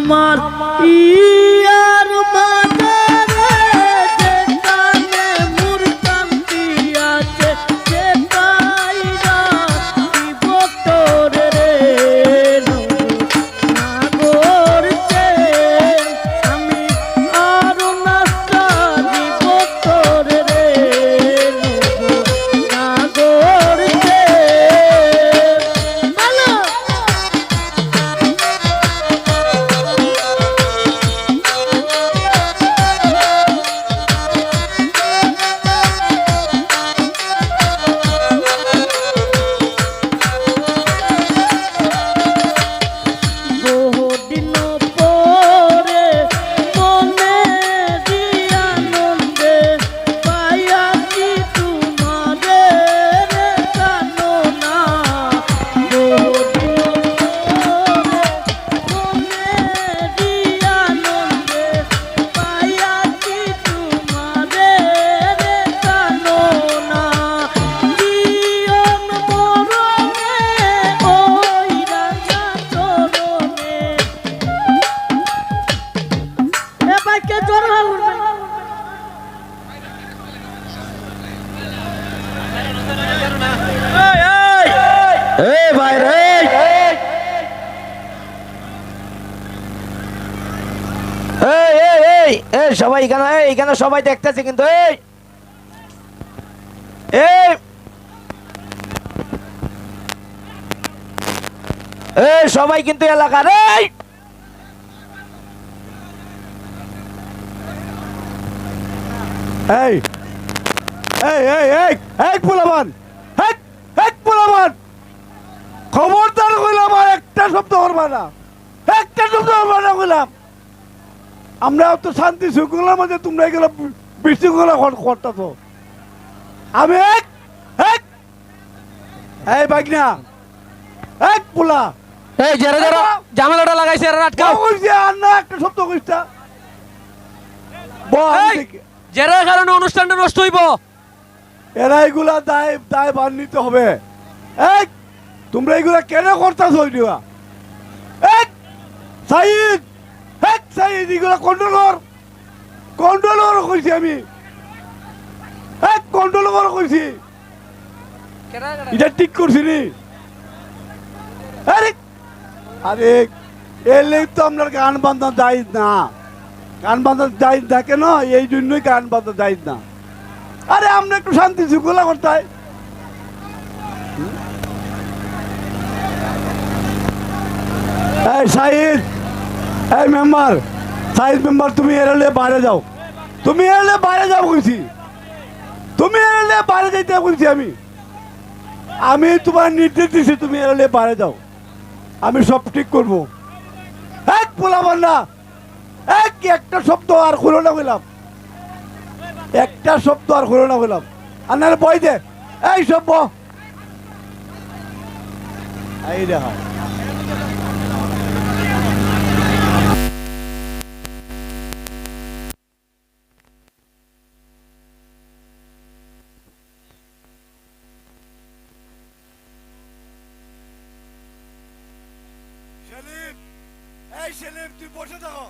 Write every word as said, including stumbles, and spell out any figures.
আমার ইয়ার মাজারে যেখানে মুরতান্তি আছে, সেটাই রাখিব তোরে রে। না করতে আমি আর নাস্তা দিব তোরে রে। না করতে ভালো। বহুদিন পরে মনে দিয়া আনন্দে পাইয়াছি তোমারে রে কানো না। বহুদিন পরে এই, এই, এই, ভাই রে, এই। এই, এই, এই, এই, সবাই এখানে, এই, এখানে সবাই দেখতেছে কিন্তু, এই, এই, এই, সবাই কিন্তু এলাকার, এই, এই, এই, এই, এই, এই, পোলাপান, এই, এই, পোলাপান, খবরদার কইলাম আর একটা শব্দ করবা না, একটা শব্দ করবা না কইলাম। আমরা তো শান্তি শৃঙ্খলার মাঝে, তোমরা এগুলো বি-, বিশৃঙ্খলা কর-, করতাছো। আমি এক, এক, এই ভাগনা, এক পোলা। এই যারা যারা এই বা- ঝামেলাটা লাগাইছে, এরা আটকাও। ও কইছে, আর না একটা শব্দ কইস না। বল, আমি এই, দেখি। যারা কারণে অনুষ্ঠানটা নষ্ট হইব। এরা এগুলা দায়, দায় ভার নিতে হবে। এই, তোমরা এগুলা কেন করতাছো ওইগুলা? এই, সাইদ, এই, সাইদ, এগুলা control কর। Control কর কইছি আমি। এই, control কর কইছি। এটা ঠিক করছি নি? আরে, আরে, এলে তো আপনার গান বাজনা জায়েজ না। গান বাজনা জায়েজ না কেন? এই জন্যই গান বাজনা জায়েজ না। আরে, আমরা একটু শান্তি শৃঙ্খলা করতে হয়। এই সাইদ, এই মেম্বার, সাইদ মেম্বার, তুমি এরা লইয়া বাইরে যাও। তুমি এরা লইয়া বাইরে যাও কইছি। তুমি এরা লইয়া বাইরে যাইতে কইছি আমি। আমি তোমার নির্দেশ দিছি, তুমি এরা লইয়া বাইরে যাও। আমি সব ঠিক করবো। এক পোলাপান না, এক, একটা শব্দ আর খুলো না কইলাম, একটা শব্দ আর খুলো না কইলাম। আর নাহলে বই দে, এই সব ব-, এই দেখা। সেলিম, এই সেলিম, তুই বসে থাকো।